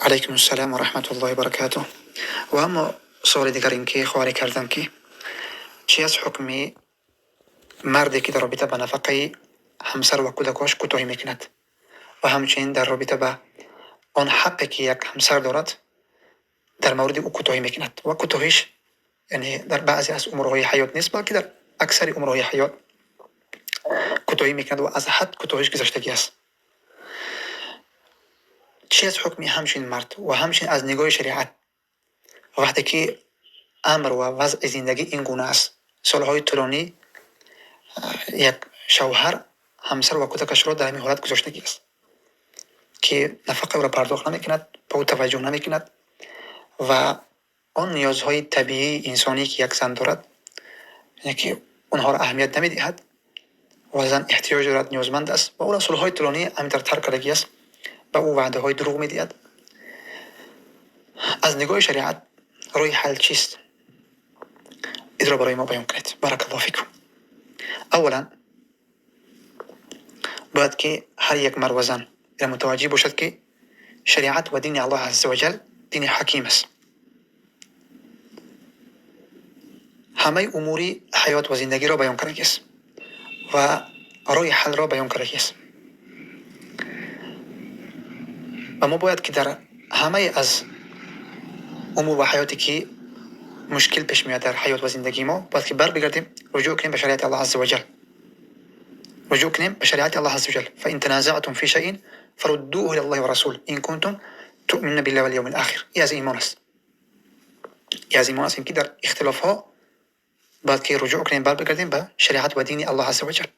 Алайкум ассалом ва раҳматуллоҳи ва баракатуҳ. Ва аммо суоли дигар ин ки хоҳарӣ кардам, ки чӣ аст ҳукми марде, ки дар робита ба нафақаи ҳамсар ва кӯдакош кӯтоҳӣ мекунад ва ҳамчунин дар робита ба он ҳаққе, ки як ҳамсар дорад, дар мавриди ӯ кӯтоҳӣ мекунад ва кӯтоҳиш яъне дар баъзе аз умурҳои ҳаёт нест, балки дар аксари умурҳои ҳаёт кӯтоҳӣ мекунад ва аз ҳад кӯтоҳиш гузаштагӣ аст. Чӣ аст ҳукми ҳамчунин мард ва ҳамчунин аз нигоҳи шариат, вақте ки амр ва вазъи зиндагӣ ин гуна аст, солҳои тӯлонӣ як шавҳар ҳамсар ва кӯдакашро дар ҳамин ҳолат гузоштагӣ аст, ки нафақаи ӯро пардохт намекунад, ба ӯ таваҷҷӯҳ намекунад ва он ниёзҳои табиии инсоние, ки як зан дорад, яъне ки онҳоро аҳамият намедиҳад ва зан эҳтиёҷ дорад, ниёзманд аст ва ӯро солҳои тӯлонӣ ҳамин тарк кардагӣ аст, ба ӯ ваъдаҳои дурӯғ медиҳад. Аз нигоҳи шариат роҳи ҳал чист? Инро барои мо баён кунед. Баракаллоҳу фикум. Аввалан, бояд ки ҳар як мард ва зан инро мутаваҷҷеҳ бошад, ки шариат ва дини Аллоҳ азза ва ҷал дини ҳаким аст. Ҳамаи умури ҳаёт ва зиндагиро баён кардагиаст ва роҳи ҳалро баён кардагиаст. Ва мо бояд ки дар ҳамаи аз умур ва ҳаёте, ки мушкил пеш меояд дар ҳаёт ва зиндагии мо, бояд ки барбигардем, руҷӯъ кунем ба шариати Аллоҳ азза ва ҷал. Руҷӯъ кунем ба шариати Аллоҳ азза ва ҷал. Фа ин таназаътум фи шайъин фаруддуҳу илаллоҳи ва расул ин кунтум туъминуна биллаҳи вал явмил охир. И аз имон аст. И аз имон аст, ин ки дар ихтилофҳо бояд ки руҷӯъ кунем, барбигардем ба шариат ва дини Аллоҳ азза ва ҷал.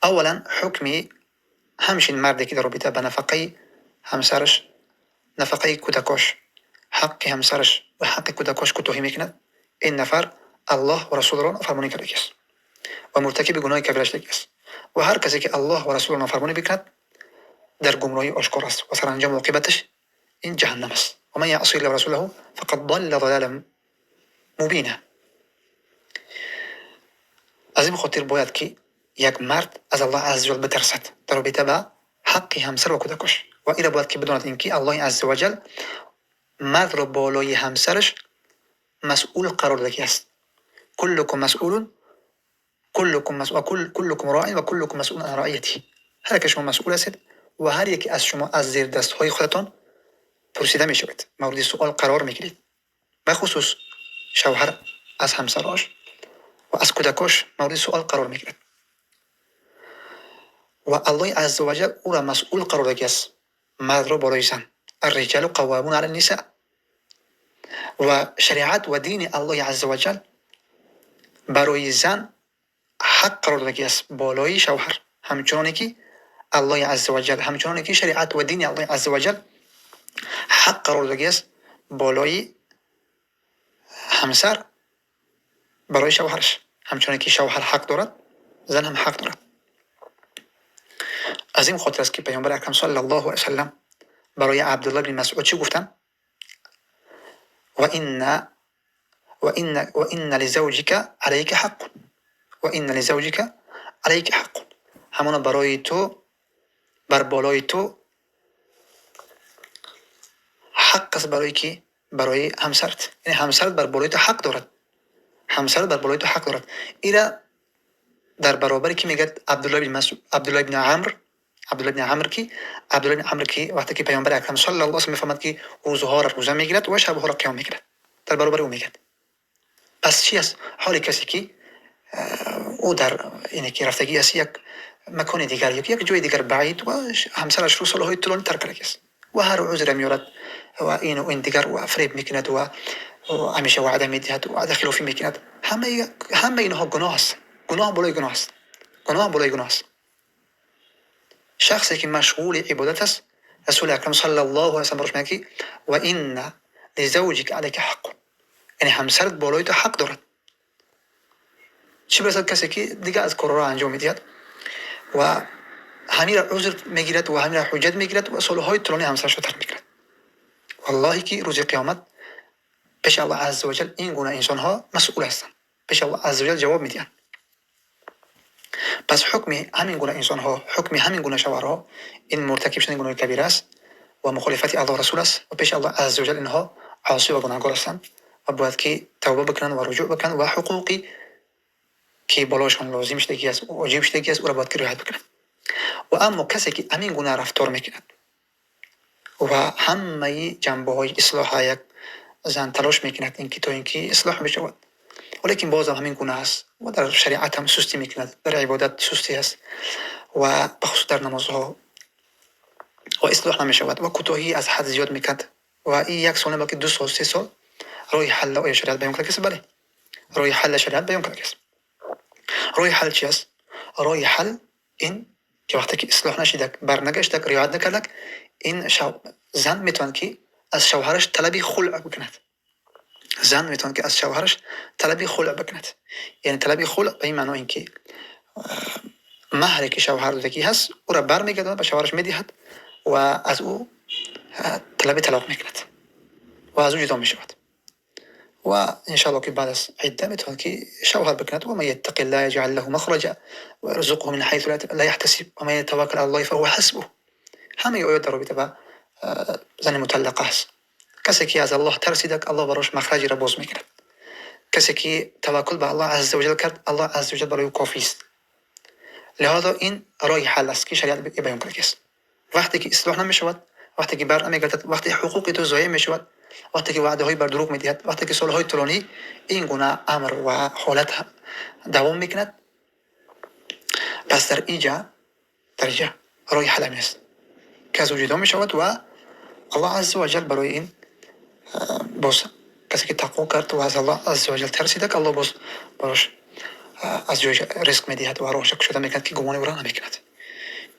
Аввалан, ҳукми ҳамчунин марде, ки дар робита ба нафақаи ҳамсараш, нафақаи кӯдакош, ҳаққи ҳамсараш ва ҳаққи кӯдакош кӯтоҳӣ мекунад, ин нафар Аллоҳ ва расулро нофармонӣ кардагиаст ва муртакиби гуноҳи кабира шудагиаст. Ва ҳар касе, ки Аллоҳ ва расулро нофармонӣ бикунад, дар гумроҳии ошкор аст ва саранҷом оқибаташ ин ҷаҳаннам аст. Ва ман яъси иллаҳа ва расулаҳу фақад далла далалан мубина. Аз ин хотир бояд ки як мард аз Аллоҳ азза ва ҷал битарсад дар робита ба ҳаққи ҳамсар ва кӯдакош. Ва инро бояд ки бидонад, ин ки Аллоҳи азза ва ҷал мардро болои ҳамсараш масъул қарор додагиаст. Куллукум масъулун, куллукум ва куллукум роин ва куллукум масъулун ан раиятиҳи. Ҳар яке шумо масъул ҳастед ва ҳар яке аз шумо аз зердастҳои худатон пурсида мешавед, мавриди суол қарор мегиред. Бахусус шавҳар аз ҳамсарош ва аз кӯдакош мавриди суол қарор мегирад. Ва Аллоҳи азза ва ҷал ӯро масъул қарор додагиаст, мардро болои зан. Арриҷалу қаввамуна ала ниса. Ва шариат ва дини Аллоҳи азза ва ҷал барои зан ҳақ қарор додагиаст болои шавҳар, ҳамчуноне ки Аллоҳи азза ва ҷал, ҳамчуноне ки шариат ва дини Аллоҳи азза ва ҷал ҳақ қарор додагиаст болои ҳамсар барои шавҳараш. Ҳамчуноне ки шавҳар ҳақ дорад, зан ҳам ҳақ дорад. Аз ин хотир аст, ки Паёмбари акрам саллаллоҳу алайҳи васаллам барои Абдуллоҳ ибни Масъуд чӣ гуфтанд? Ва инна ва инна ва инна лизавҷика алайка ҳаққун. Ва инна лизавҷика алайка ҳаққун. Ҳамоно барои ту, бар болои ту ҳақ аст. Барои ки? Барои ҳамсарат. Яъне ҳамсарат бар болои ту ҳақ дорад. Ҳамсарат бар болои ту ҳақ дорад. Ира дар баробари ки мегӯяд? Абдуллоҳ ибни Масъуд, Абдуллоҳ ибни Амр, Абдуллоҳ ибни Амр ки, Абдуллоҳ ибни Амр ки вақте ки Паёмбари акрам саллаллоҳу алайҳи васаллам мефаҳмад, ки рӯзҳоро рӯза мегирад ва шабҳоро қиём мегирад, дар баробари ӯ мегӯяд. Пас чӣ аст ҳоли касе, ки ӯ дар ине ки рафтагӣ аст як макони дигар ё як ҷои дигар баъид ва ҳамсарашро солҳои тӯлонӣ тарк кардагиаст ва ҳар узре меорад ва ину ин дигар ва фиреб мекунад ва ҳамеша ваъда медиҳад, ваъда хилофӣ мекунад? Ҳамаи инҳо гуноҳ аст, гуноҳ болои гуноҳ аст, гуноҳ болои гуноҳ аст. Шахсе, ки машғули ибодат аст, Расули акрам саллаллоҳу алайҳи васаллам барош мегӯяд, ки ва инна лизавҷика алайка ҳаққун, яъне ҳамсарат болои ту ҳақ дорад. Чӣ бирасад касе, ки дигар аз корҳоро анҷом медиҳад ва ҳамира узр мегирад ва ҳамира ҳуҷҷат мегирад ва солҳои тӯлонӣ ҳамсарашро тарк мекунад? Валлоҳе, ки рӯзи қиёмат пеши Аллоҳ азза ва ҷал ин гуна инсонҳо масъул ҳастанд, пеши Аллоҳ азза ва ҷал ҷавоб медиҳанд. Пас ҳукми ҳамин гуна инсонҳо, ҳукми ҳамин гуна шавҳарҳо ин муртакиб шудани гуноҳи кабира аст. Ва мухолифати Аллоҳ Расул аст ва пеши Аллоҳ азза ва ҷал инҳо осӣ ва гунаҳкор ҳастанд ва бояд ки тавба бикунанд ва руҷӯъ бикунанд ва ҳуқуқе ки болояшон лозим шудагӣ аст, воҷиб шудагӣ аст, ӯро бояд ки риоят бикунанд. Ва аммо касе ки ҳамин гуна рафтор мекунад ва ҳамаи ҷанбаҳои ислоҳа як зан талош мекунад, ин ки то ин ки ислоҳ бишавад, валекин бозам ҳамин гуна аст ва дар шариат ҳам сустӣ мекунад, дар ибодат сустӣ аст ва бахусус дар намозҳо ва ислоҳ намешавад ва кӯтоҳӣ аз ҳад зиёд мекунад ва ин як сол не, балки 2 сол, 3 сол, роҳи ҳалла оё шариат баён карда аст? Бале, роҳи ҳалла шариат баён карда аст. Роҳи ҳал чи аст? Роҳи ҳал ин ки вақте ки ислоҳ нашидак, барнагаштак, риоят накардак, ин зан метавонад ки аз шавҳараш талаби хулъ бикунад. Зан метавонад ки аз шавҳараш талаби хулъ бикунад. Яъне талаби хулъ ба ин маъно ин ки маҳре ки шавҳар додагӣ ҳаст, ӯро бармегардонад, ба шавҳараш медиҳад ва аз ӯ талаби талоқ мекунад ва аз ӯ ҷудо мешавад. Ва иншоалло ки баъд аз идда метавонад ки шавҳар бикунад. ومن يتق الله يجعل له مخرجا ويرزقه من حيث لا يحتسب ومن يتوكل على الله فهو حسبه. Ҳамаи оят дар робита ба зани муталлақа аст. Касе ки аз Аллоҳ тарсидак, Аллоҳ барош махраҷеро боз мекунад. Касе ки таваккул ба Аллоҳ азза ваҷал кард, Аллоҳ азза ваҷал барои ӯ кофист. Лиҳозо ин роҳи ҳал аст ки шариат баён кардааст. Вақте ки ислоҳ намешавад, вақте ки бар намегардад, вақте ҳуқуқи ту зоеъ мешавад, вақте ки ваъдаҳои бар дурӯғ медиҳад, вақте ки солҳои тӯлонӣ ин гуна амр ва ҳолат давом мекунад, пас дар иҷа роҳи ҳал ҳамин аст ки аз ӯ ҷудо мешавад. Ва Аллоҳ азза ваҷал барои ин боз касе ки тақво кард ва аз Аллоҳ азза ваҷал тарсидак, Аллоҳ боз барош аз ҷои ризқ медиҳад ва роҳаша кушода мекунад ки гумони ӯро намекунад.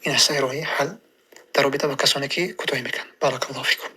Ин аст роҳи ҳал дар робита ба касоне ки кӯтоҳӣ мекунанд. Баракаллоҳу фикум.